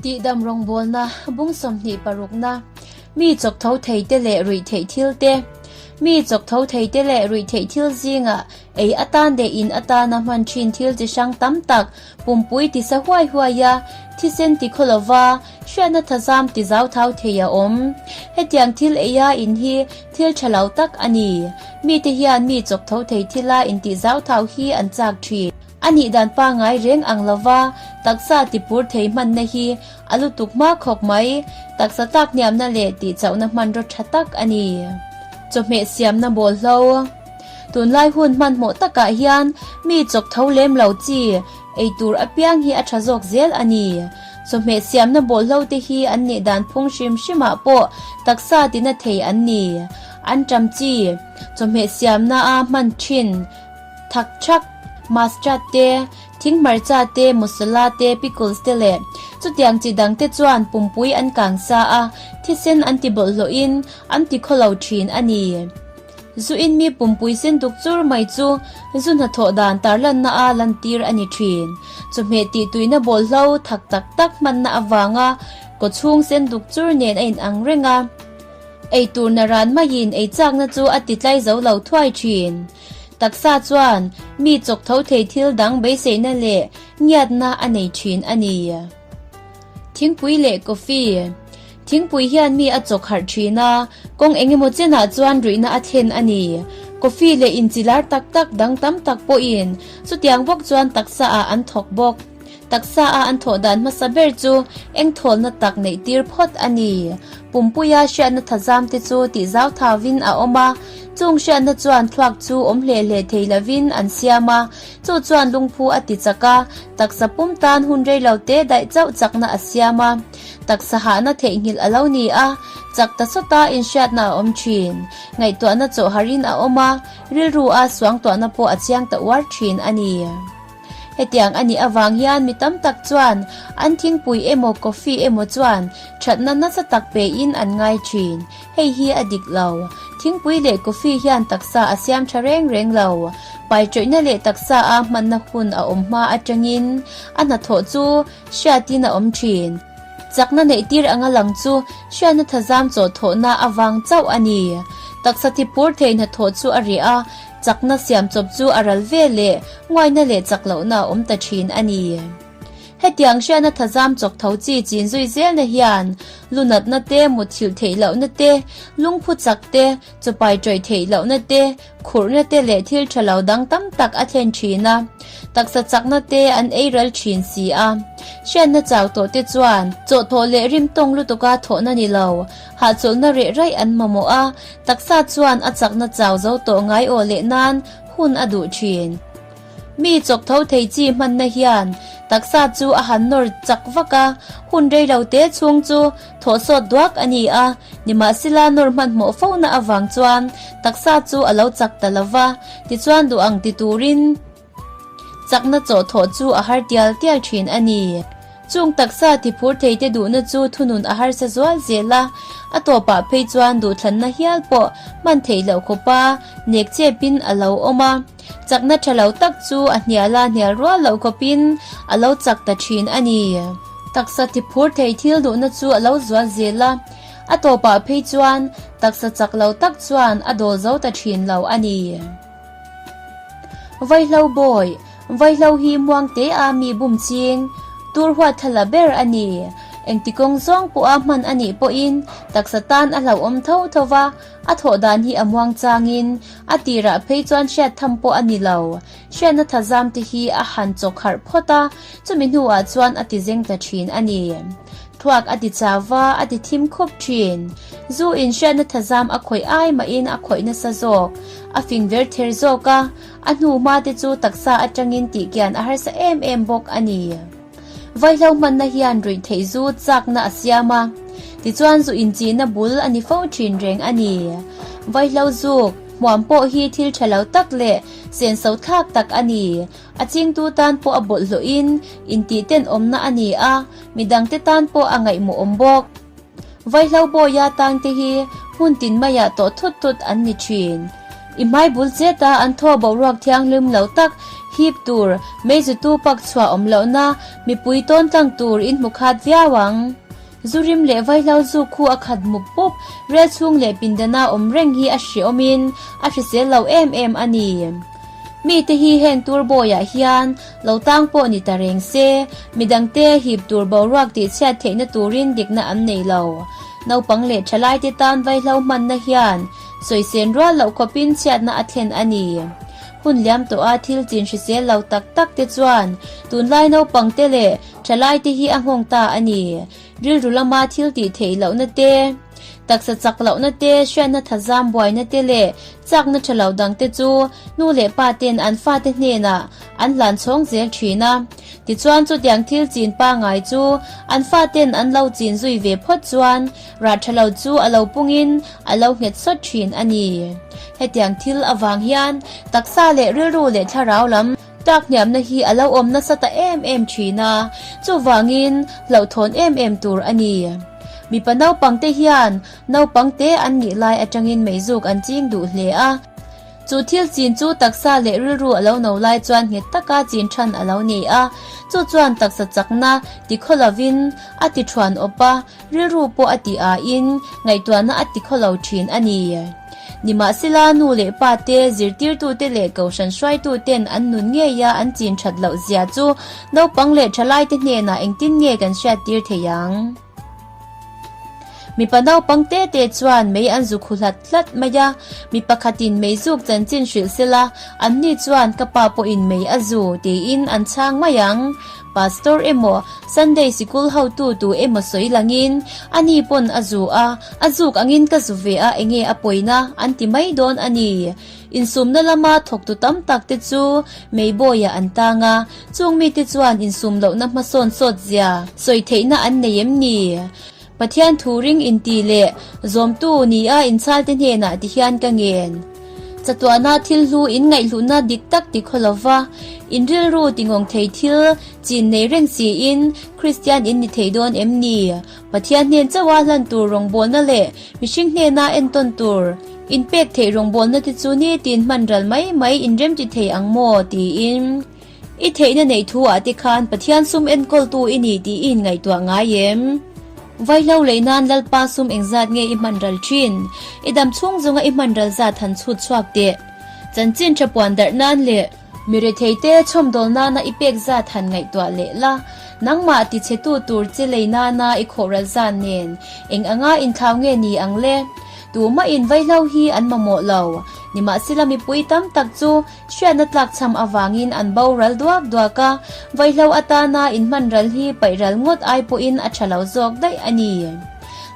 Tihdam rawngbawlna bung 20 parukna, Mi chawk tho thei te leh ruih theih thil te, Mi chawk tho thei te leh ruih theih thil zingah ei atan leh in atana hman thin thil chi hrang tam tak pumpui ti sa huai huai a, thisen ti khaw lova hriatna thazam ti zau thau thei a awm. Hetiang thil eia in hi thil tha lo tak a ni. Mite hian mi chawk tho thei thila intih zau thau hi an chak thin. A nih dan pangai reng ang lova taksa ti pur thei hmanna hi a lutuk hma khawp mai. Taksa tlak hniamna leh tih chauhna hmanraw tha tak a ni. Chawhmeh siamna bawlhlo. Tunlai hun hmanhmawh takah hian mi chawk tho lem lo chi ei tur apiang hi a tha zawk zel a ni. Chawhmeh siamna bawlhlo te hi an nih dan phung hrim hrimah pawh taksa tina thei an ni. An ṭam chi chawhmeh siamna a hman ṭhin thak thak, mustard te, thing hmarcha te, masala te, pickles te leh chutiang chi dang te chuan pumpui an kang sa a, thisen an ti bawlhhlawhin an ti khawlo ṭhin a ni. Zu in mi pumpui sen duk chur mai chu zu hnathawh dan tarlanna a lantir a ni thin. Chawhmeh tih tuina bawlhlo thak tak tak hmanna avanga kawchhung sen duk chur nen a inang reng a. Ei tur na ran maiin ei chakna chu a ti tlai zo lo thuai thin. Taksa chuan mi chawk tho thei thil dang beiseina leh ngiatna a nei thin a ni. Thingpui leh coffee. Thingpui hian mi a chawk harh thin a, kawng eng emaw chenah chuan ruihna a thlen a ni. Coffee leh inchilar tak tak dang tam tak pawhin chutiang bawk chuan taksa ah an thawk bawk. Taksa a an thawh dan hmasa ber chu eng thawlna tak neih tir phawt a ni. Pumpuia hriatna thazam te chu tih zau thauvin a awm a, chung hriatna chuan thluak chu awm hle hle thei lovin an siam a, Chu chuan lungphu a ti chak a, taksa pum tan hun rei lo te daih chauh chakna a siam a. Taksa hahna theihnghilh a lo ni a, chak ta sawta inhriatna a awm thin. Ngaihtuahna chawh harin a awm a, rilru a suangtuahna pawh a chiang ta uar thin a ni. Hetiang a nih avang hian mi tam tak chuan an thingpui emaw coffee emaw chuan thatna nasa tak pein an ngai thin. Hei hi a dik lo. Thingpui leh coffee hian taksa a siam tha reng reng lo. Paitawihna leh taksa a hmanna hun a awm hma atangin a hnathawh chu hriatin a awm thin. Chakna neih tir anga lang chu hriatna thazam chawhthawhna avang chauh a ni. Taksa thipur thei hnathawh chu a reh a, chakna siam chawp chu a ral ve leh nguaina leh chak lohna a awm ta thin a ni. Hetiang hriatna thazam chawk tho chi chin zui zelna hian lunatna te, muthilh theih lohna te, lungphu chak te, chawpai tawih theih lohna te, khurhna te leh thil tha lo dang tam tak a thlen thin a, taksa chakna te an ei ral thin si a. Hriatna chau tawh te chuan chawhthawh leh rimtawng lutuka thawhna ni lo, hahchawlhna reh raih an mamawh a, taksa chuan a chakna chau zo tawh ngai aw leh nan hun a duh thin. Mi chawk tho thei chi hmanna hian taksa chu a han nawr chak vak a, hun rei lo te chhung chu thawh sawt duak a ni a, nimahsela nawr hmanhmawh fona avang chuan taksa chu a lo chak ta lo va, tichuan duh ang ti turin chakna chawh thawh chu a har tial tial thin a ni. Chung taksa tiphur theite duhna chu thunun a harsa zual zel a, a tawpah phei chuan duhthlanna hial pawh hman theih loh khawpa nek chepin a lo awm a. Chakna tha lo tak chu a hnial a hnial rual loh khawpin a lo chak ta thin a ni. Taksa tiphur thei thil duhna chu a lo zual zel a, a tawpah phei chuan taksa chak lo tak chuan a dawl zo ta thin lo a ni. Vaihlo bawi, Vaihlo hi muangte a mi bum ching, tur huat thla la ber a ni. Engti kawng zawng pawha hman a nih pawhin taksa tan a hlauhawm tho tho va, A thawh dan hi a muang changin a tirah phei chuan hriat tham pawh a ni lo. Hriatna thazam te hi a han chawk harh phawt a, chumi hnuah chuan a ti zeng ta thin a ni. Thluak a ti chau va, a ti thim khup thin. Zu in hriatna thazam a khawih ai mahin a khawih nasa zawk, a fing ver ther zawk a, a hnu hma te chu taksa atangin tihkian a harsa em em bawk a ni. Vaihlo hmanna hian ruih theih zu chakna a siam a, tichuan zu inchihna bul a ni fo thin reng a ni. Vaihlo zuk hmuam pawh hi thil tha lo tak leh senso thlak tak a ni. A chingtu tan pawh a bawlhhlawhin intih tenawmna a ni a, midangte tan pawh a ngaihmawhawm bawk. Vaihlo bawia tangte hi hmun tin maiah tawh thut thut an ni thin. I hmai bul cheta an thaw boruak thianghlim lo tak Hip tur, meizutu pak chhuah awm lohna, mipui tawn tlang tur in hmu khat viau ang. Zu rim leh vaihlo zu khu a khat mup mup, rel chhung leh pindana awm reng hi a hreawmin a hrisel lo em em a ni. Mite hi heng tur bawiah hian lo tang pawh ni ta reng se, midangte hip tur boruak tihchhiat theihna turin dikna an nei lo. Naupang leh thalaite tan vaihlo hmanna hian sawisên rual loh khawpin chhiatna a thlen a ni. Hun liam tawha thil chin hrisel lo tak tak te chuan tunlai naupangte leh thalaite hi a nghawng ta a ni. Rilru lama thil tih theih lohna te, taksa chak lohna te, hriatna thazam buaina te leh chakna tha lo dang te chu nu leh pa ten an fate hnenah an hlan chhawng zel thin a. Tichuan chutiang thil chin pangai chu an faten an lo chin zui ve phawt chuan rah tha lo chu a lo pungin a lo nghet sawt thin a ni. Hetiang thil avang hian taksa leh rilru leh thlarau lam tlak hniamna hi a lo awm nasa ta em em thin a, chuvangin hlauhthawn em em tur a ni. Mipa naupangte hian naupangte an nih lai atangin meizuk an ching duh hle a. Chu thil chin chu taksa leh rilru a lo no lai chuan nghet taka chin than a lo ni a, chu chuan taksa chakna ti khaw lovin a ti thuan awp a, rilru pawh a ti aiin ngaihtuahna a ti khaw lo thin a ni. Nimahsela nu leh pa te, zirtirtute leh kohhran hruaituten an nun ngeia an chin that loh zia chu naupang leh thalaite hnenah engtin nge kan hriattir thei ang? Mipa naupang te te chuan mei an zu khu hlat hlat mai a, mi pakhatin mei zuk chanchin hrilh sela, anni chuan ka pa pawhin mei a zu tiin an chhang mai ang. Pastor emaw, Sunday sikul hotu tu emaw sawi langin, ani pawn a zu a, a zuk angin ka zu ve a enge a pawina an ti mai dawn a ni. Insumna lama thawktu tam tak te chu meibawiah an tang a, Chung mite chuan insum lohna hmasawn sawt zia sawi theihna an nei em ni? Pathian thu ring inti leh zawmtu nia inchhalte hnenah ti hian ka ngen. Chatuahna thil hlu in ngaihluhna dik tak ti khaw lova, in rilru ti ngawng thei thil chin nei reng siin Kristian in ni thei dawn em ni? Pathian hnen chauha hlan tur rawngbawlna leh mihring hnena entawn tur inpek theih rawngbawlna te chu nitin hman ral mai mai inremti thei ang maw? tiin. I theihna neih thu ah te khan Pathian sum enkawltu i ni tih i inngaihtuah ngai em? Vaihlo lei nan Lalpa sum engzat nge i hman ral thin? I dam chhung zawnga i hman ral zat han chhut chhuak teh. Chanchin tha puan darh nan leh mi rethei te chhawmdawl nana i pek zat han ngaihtuah leh la, nangmah ti chhe tu tur che lei nana i khawh ral zat nen eng anga inthlau nge ni ang le? Tumah in vaihlo hi an mamawh lo. Nimahsela mipui tam tak chu Hriatna tlakchham avangin an boral duak duak a, vaihlo atana inhman ral hi paih ral ngawt ai pawhin a tha lo zawk daih a ni.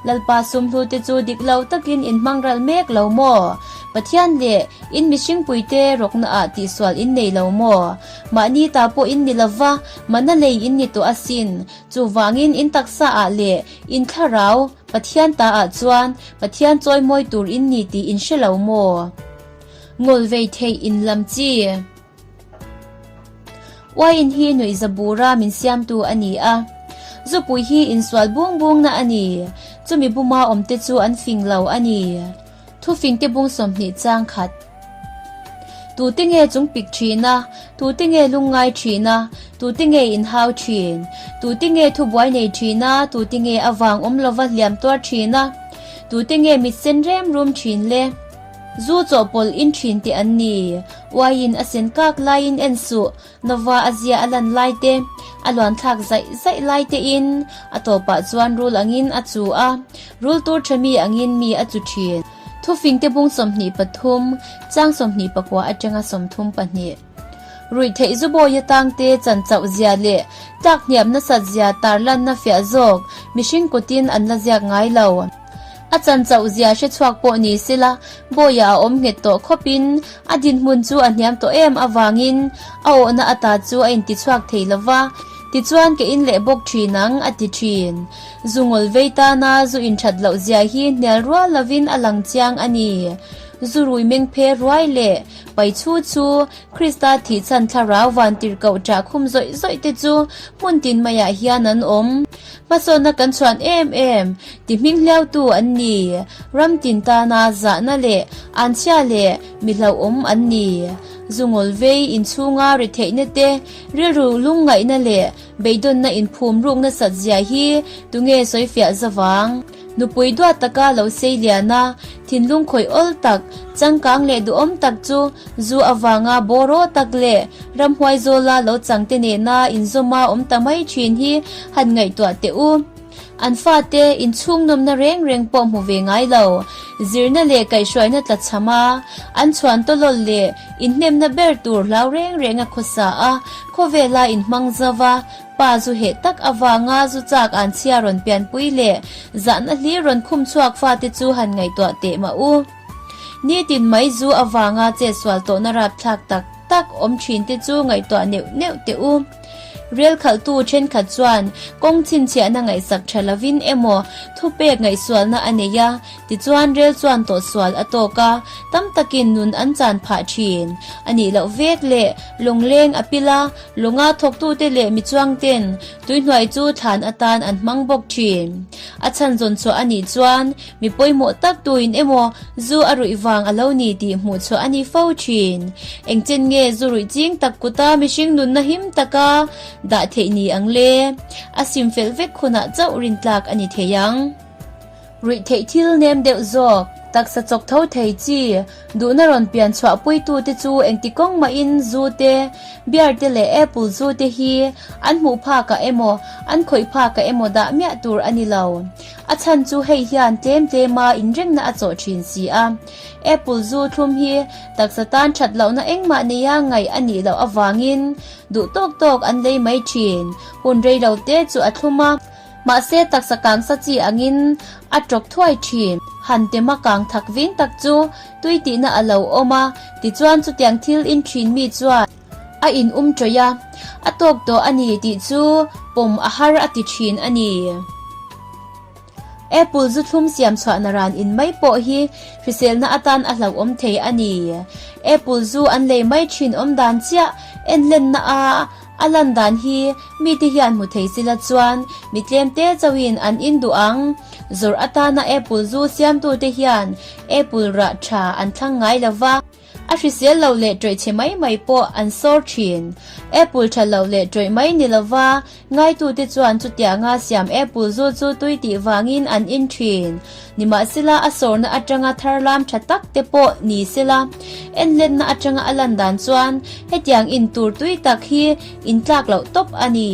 Lalpa sumhlu te chu dik lo takin inhmang ral mek lo maw? Pathian leh in mihringpuite rawkna ah tihsual in nei lo maw? Mahni ta pawh in ni lova, mana lei in ni tawh asin. Chuvangin in taksa ah leh in thlarau Pathian ta ah chuan Pathian chawimawi tur in ni tih in hre lo maw? Ngawl vei theih in lam chi. Uaiin hi nuihza bura min siamtu a ni a, zupui hi insual bung bungna a ni. Chumi buma awmte chu an fing lo a ni. Thufingte bung 20 chang khat. Tute nge chung pik thin a, tute nge lungngai thin a, tute nge inhau thin, tute nge thubuai nei thin a, tute nge avang awm lova hliam tuar thin a, tute nge mit sen rem rum thin le? Zu chawhpawlh in thin te an ni. Uaiin a sen kak laiin en suh, Nova a zia a lan lai te, a luan thlak zaih zaih lai te in, a tawpah chuan rul angin a chu a, rul tur tha mi angin mi a chu thin. Thufing te bung 23, chang 24 atanga 32. Ruihtheih zubawi atang te chan chauh zia leh tlak hniam nasat zia tarlanna fiah zawk mihring kutin an la ziak ngai lo. A chan chauh zia hre chhuak pawh ni sela, Bawiah a awm nghet tawh khawpin a dinhmun chu a hniam tawh em avangin a awhna ata chu a intichhuak thei lo va, tichuan ka in leh bawk thin ang, a ti thin. Zu ngawl vei tana zu inthat loh zia hi hnial rual lovin a lang chiang a ni. Zu rui meng phe ruai leh pai chhu chu Krista thihchhan thlarau vantirhkoh ṭah khum zawih zawih te chu hmun tin maiah hian an awm. Hmasawnna kan chhuan em em ti hming hliautu an ni. Ram tin tana zahna leh anchhia leh mi hlauhawm an ni. Zungawl vei inchhunga retheihna te, rilru lungngaihna leh beidawnna inphum ruk nasat zia hi tunge sawifiah zavang? Nupui duat taka lo sei lian a, thinlung khawih awl tak, changkang leh duhawm tak chu zu avanga bawraw tak leh ramhuai zawla lo changte nena inzawma awm ta mai thin hi han ngaihtuah teh u. An fate inchhung nawmna reng reng pawh hmu ve ngai lo, zirna leh kaihhruaina tlachham a, an chhuan tawlawl leh inhnemna ber tur hlau reng reng a khawsa a, khawvela inhmang zauva Pa zu heh tak avanga zu chak an chhia rawn pianpui leh zahna hlir rawn khum chhuak fate chu han ngaihtuah teh mah u. Nitin mai zu avanga chetsual tawhna rapthlak tak tak awm thin te chu ngaihtuah neuh neuh teh u. Rel khalhtu thenkhat chuan kawng chhinchhiahna ngaihsak tha lovin emaw thupek ngaihsualna a nei a, Tichuan rel chuan tawhsual a tawk a, tam takin nun an chan phah thin. A nih loh vek leh lawngleng a pil a, lawnga thawktute leh michuangten tuihnuai chu thlan atan an hmang bawk thin. A chhan zawn chhuah a nih chuan mi pawimawh tak tuin emaw zu a ruih vang a lo ni tih hmuh chhuah a ni fo thin. Engchen nge zu ruih ching tak kuta mihring nunna him taka dah theih ni ang le? A sim fel vek hunah chauh rintlak a ni thei ang. Ruihtheih thil nem deuh zawk, taksa chawk tho thei chi, duhna rawn pian chhuah puitute chu engti kawng mahin zu te, beer te leh apple zu te hi an hmuh phakah emaw, an khawih phakah emaw dah miah tur a ni lo. A chhan chu hei hian tlem tlema inrengna a chawh thin si a. Apple zu thlum hi taksa tan that lohna engmah neia ngaih a nih loh avangin duh tawk tawk an lei mai thin. Hun rei lo te chu a thlum a. Mahse taksa kang sa chi angin a tawk thuai thin. Han tema kang thak vin tak chu tui tihna a lo awm a, tichuan chutiang thil in thin mi chuan a in um tawih a, a tawk tawh a ni tih chu pawm a har a ti thin a ni. Apple zu thlum siam chhuahna ran in mai pawh hi hriselna atan a hlauhawm thei a ni. Apple zu an lei mai thin awm dan chiah enlenna a A lan dan hi mite hian hmu thei sila chuan mi tlemte chauhin an in duh ang. Zawrh atana apple zu siamtute hian apple rah tha an thlang ngai lo va, a hrisel lo leh tawih chhe mai mai pawh an sawr thin. Apple tha lo leh tawih mai ni lova ngaitute chuan chutianga siam apple zu chu tui tih vangin an in thin. Nimahsela a sawrna atanga tharlam tha tak te pawh ni sela, enletna atanga a lan dan chuan hetiang in tur tui tak hi in tlak loh tawp a ni.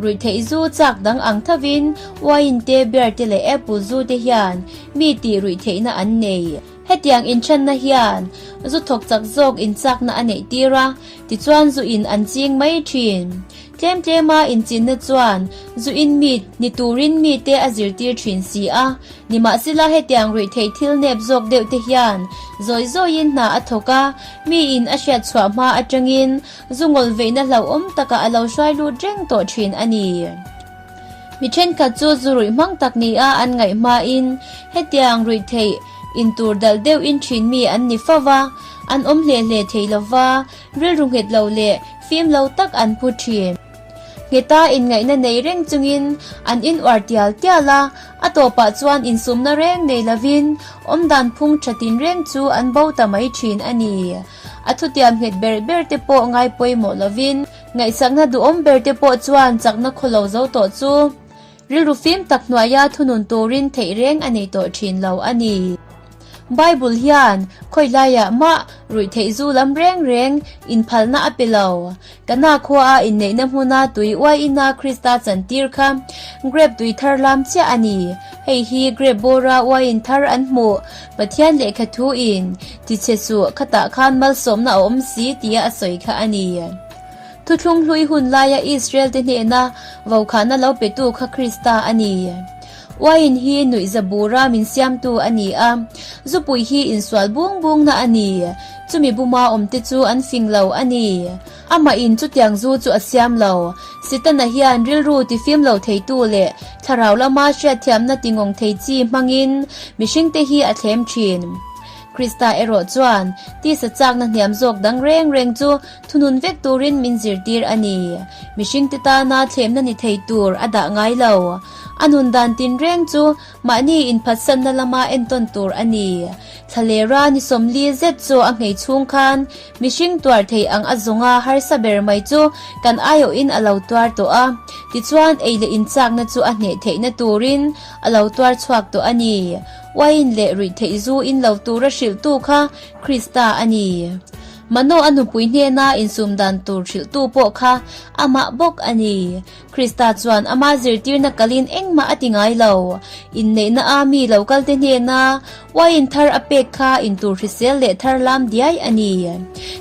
Ruihtheih zu chak dang ang thovin wine te, beer te leh apple zu te hian mi tih ruihtheihna an nei. Hetiang inthenna hian zu thawk chak zawk inchakna a neih tir a, tichuan zu in an ching mai thin. Tlem tlema inchinna chuan zu in mi ni turin mite a zirtir thin si a, nimahsela hetiang ruihtheih thil nep zawk deuh te hian zawi zawiin hna a thawk a, miin a hriat chhuah hma atangin zu ngawlveihna hlauhawm takah a lo hruai lut reng tawh thin a ni. Mi thenkhat chu zu ruih hmang tak nia an ngaih hmain hetiang ruihtheih intur dalh deuh in thin mi an ni fo va, an awm hle hle thei lo va, rilru nghet lo leh fim lo tak an pu thin. Ngheta inngaihna nei reng chungin an in uar tial tial a, a tawpah chuan insumna reng nei lovin awmdan phung tha tinreng chu an bo ta mai thin a ni. A thutiam nghet ber ber te pawh ngai pawimawh lovin Ngaihsakna duhawm ber te pawh chuan chakna khawlo zo tawh chu rilru fim tak hnuaia thunun turin theih reng a nei tawh thin lo a ni. Bible hian khawi laiah mah ruihtheih zu lam reng reng inphalna a pe lo. Kana khuaa inneihna hmuna tui uaiina Krista chantir kha grape tui thar lam chiah a ni. Hei hi grape bawra uaiin thar an hmuh Pathian lehkha thuin tichhe suh khatah khan malsawmna a awm si tia a sawi kha a ni. Thuthlung hlui hun laia Israel te hnena vokhana lo petu kha Krista a ni. Uaiin hi nuihza bura min siamtu a ni a, zupui hi insual bung bungna a ni. Chumi buma awmte chu an fing lo a ni. Amah in chutiang zu chu a siam lo. Setana hian rilru tifim lo theitu leh thlarau lama hriatthiamna tingawng thei chi hmangin mihringte hi a thlem thin. Krista erawh chuan tisa chakna hniam zawk dang reng reng chu thunun vek turin min zirtir a ni. Mihringte tana thlemna ni thei tur a dah ngai lo. A nun dan tinreng chu mahni inphatsanna lama entawn tur a ni. Thlalera ni 40 zet chu a nghei chhung khan mihring tuar thei ang a zawnga harsa ber mai chu kan aiawhin a lo tuar tawh a, tichuan ei leh inchakna chu a hneh theihna turin a lo tuar chhuak tawh a ni. Uain leh ruihtheih zu in lo tura hrilhtu kha Krista a ni. Mano a nupui hnena insum dan tur hrilhtu pawh kha amah bawk a ni. Krista chuan ama zirtirna kalin engmah a ti ngai lo. Inneihna a mi lo kalte hnena uain thar a pek kha intur hrisel leh thar lam diai a ni.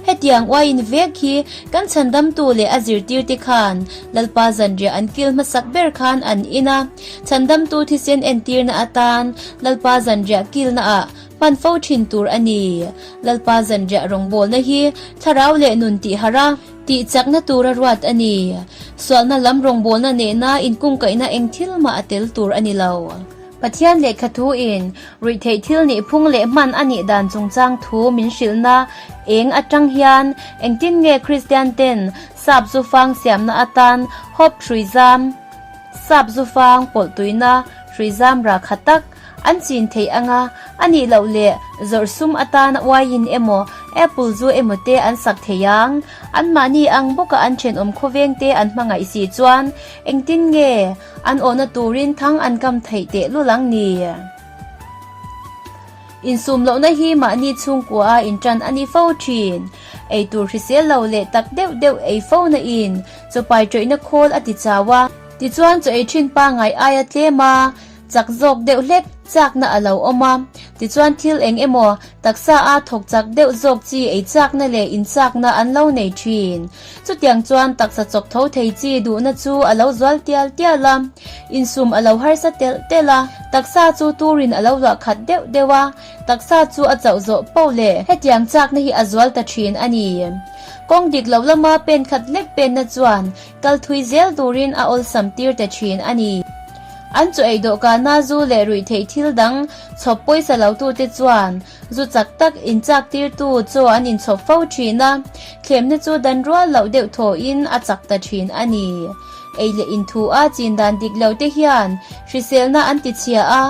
Hetiang uain vek hi kan chhandamtu leh a zirtirte khan Lalpa zanriah an kil hmasak ber khan an in a. Chhandamtu thisen entirna atan Lalpa zanriah kilna ah hman fo thin tur a ni. Lalpa zanriah rawngbawlna hi thlarau leh nun tih harh a, tih chakna tura ruat a ni. Sualna lam rawngbawlna nehna inkungkaihna eng thil mah a tel tur a ni lo. Pathian lehkha thuin ruihtheih thil nih phung leh hman a nih dan chungchang thu min hrilhna eng atang hian engtin nge Kristian ten sap zufang siamna atan hawp hruizam, sap zufang pawlhtuina hruizam ra kha tak An chin theih anga, a nih loh leh zawrh sum atana uaiin emaw, apple zu emaw te an sak thei ang. Anmahni ang bawka an thenawm khawveng te an hmangaih si chuan engtin nge an awhna turin thang an kam theih tehlul ang ni? Insum lohna hi mahni chhungkua a intan a ni fo thin. Ei tur hrisel lo leh tak deuh deuh ei fo na in chawpai tawihna khawl a ti chau a. Tichuan chaw ei thin pangai aia tlem a. Chak zawk deuh hlek chakna a lo awm a, tichuan thil eng emaw taksa a thawk chak deuh zawk chi ei chakna leh in chakna an lo nei thin. Chutiang chuan taksa chawk tho thei chi duhna chu a lo zual tial tial a, insum a lo harsa telh telh a, taksa chu turin a lo luah khat deuh deuh a, taksa chu a chauh zawh poh leh hetiang chakna hi a zual ta thin a ni. Kawng dik lo lama pen khat lek penna chuan kal thui zel turin a awlsam tir ta thin a ni. An chaw ei dawhkana zu leh ruihtheih thil dang chhawp pawisa lotute chuan zu chak tak inchak tirtu chaw an inchhawp fo thin a, thlemna chu dan rual loh deuh thawhin a chak ta thin a ni. Ei leh inthu a chin dan dik lo te hian hriselna an tichhia a,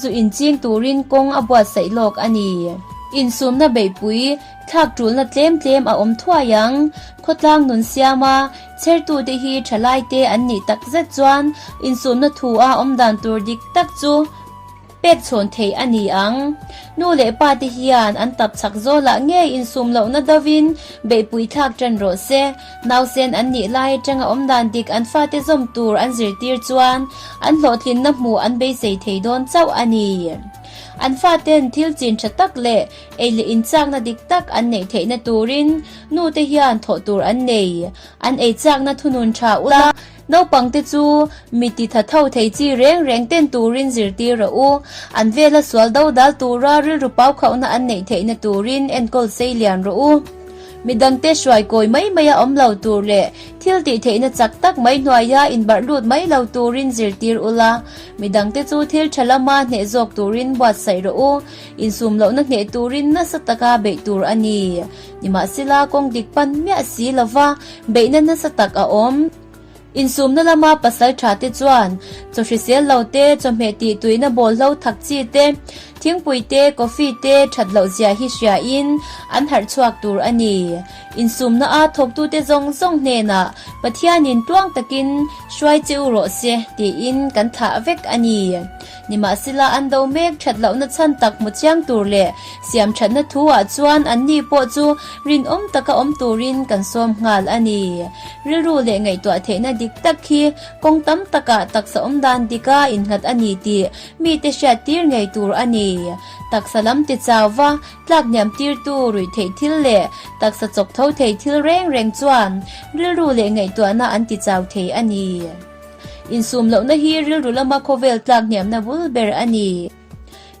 zu inching turin kawng a buatsaih lawk a ni. Insumna beihpui thlak tulna tlem tlem a awm thuai ang. Khawtlang nun siama Chhertute hi thalaite an nih tak zet chuan insumna thu a awm dan tur dik tak chu pek chhawn theih a ni ang. Nu leh pa te hian an tap chak zawlah ngei insum lohna dovin beihpui thlak tan rawh se. Nausen an nih lai atanga awm dan dik an fate zawm tur an zirtir chuan an hlawhtlinna hmuh an beisei thei dawn chauh a ni. An faten thil chin tha tak leh ei leh inchakna dik tak an neih theihna turin Nu te hian thawh tur an nei. An ei chakna thunun tha ula, naupang te chu mi ti tha tho thei chi reng reng ten turin zirtir rawh u. An vela sual do dal tura rilru pau khauhna an neih theihna turin enkawl sei lian rawh u. Midangte hruai kawi mai mai a awm lo tur leh thil tih theihna chak tak mai hnuaia inbarh lut mai lo turin zirtir ula, midangte chu thil tha lama hneh zawk turin buatsaih rawh u. Insum lohna hneh turin nasa taka beih tur a ni. Nimahsela kawng dik pan miah si lova beihna nasa tak a awm. Insumna lama pasal tha te chuan chaw hrisel lo te, chawhmeh tih tuihna bawlhlo thak chi te, thingpui te, coffee te that loh zia hi hria in an harh chhuak tur a ni. Insumna a thawktute zawng zawng hnenah Pathianin tluang takin hruai che u rawh se tiin kan thlah vek a ni. Nimahsela an do mek that lohna chhan tak hmu chiang tur leh siam thatna thu ah chuan anni pawh chu rinawm taka awm turin kan sawm nghal a ni. Rilru leh ngaihtuah theihna dik tak hi kawng tam takah taksa awm dan dika innghat a ni tih mite hriat tir ngei tur a ni. Taksa lam ti chau va tlak hniam tirtu ruih theih thil leh taksa chawk tho thei thil reng reng chuan rilru leh ngaihtuahna an ti chau thei a ni. Insum lohna hi rilru lama khawvel tlak hniamna bul ber a ni.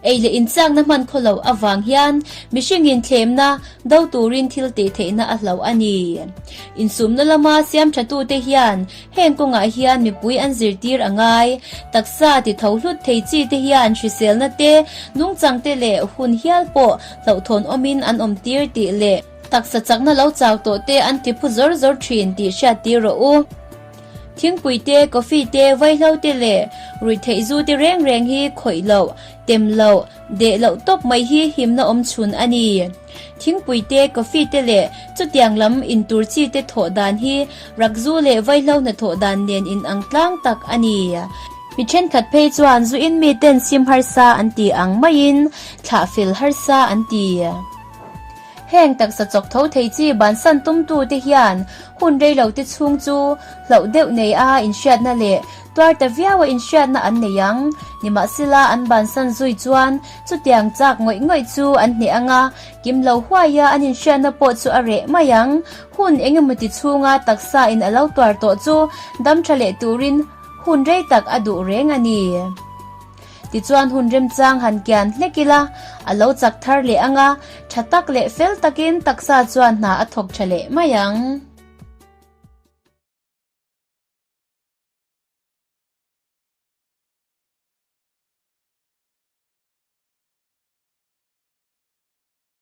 Ei leh inchakna hman khaw loh avang hian mihringin thlemna do turin thil tih theihna a hloh a ni. Insumna lama siam thatute hian heng kawngah hian mipui an zirtir a ngai. Taksa ti tho hlut thei chi te hian hriselna te, nungchang te leh hun hial pawh hlauhthawn awmin an awm tir tih leh taksa chakna lo chau tawh te an ti phu zawr zawr thin tih hriattir rawh u. Thingpui te, coffee te, vaihlo te leh ruihtheih zu te reng reng hi khawih loh, tem loh, deh loh tawp mai hi himna awm chhun a ni. Thingpui te, coffee te leh chutiang lam intur chi te thawh dan hi rakzu leh vaihlo hnathawh dan nen inang tlang tak a ni. Mi thenkhat phei chuan zu in miten sim harsa an ti ang maiin thlah fel harsa an ti. Heng taksa chawk tho thei chi bansan tumtute hian hun reilote chhung chu hlauh deuh nei a inhriatna leh tuar ta viau a inhriatna an nei ang. Nimahsela an bansan zui chuan chutiang chak ngawih ngawih chu an hneh ang a, kim lo huai a an inhriatna pawh chu a reh mai ang. Hun engemawti chhunga taksa in a lo tuar tawh chu dam tha leh turin hun rei tak a duh reng a ni. Tichuan hun remchang han kian hlek ila, a lo chak thar leh ang a, tha tak leh fel takin taksa chuan hna a thawk tha leh mai ang.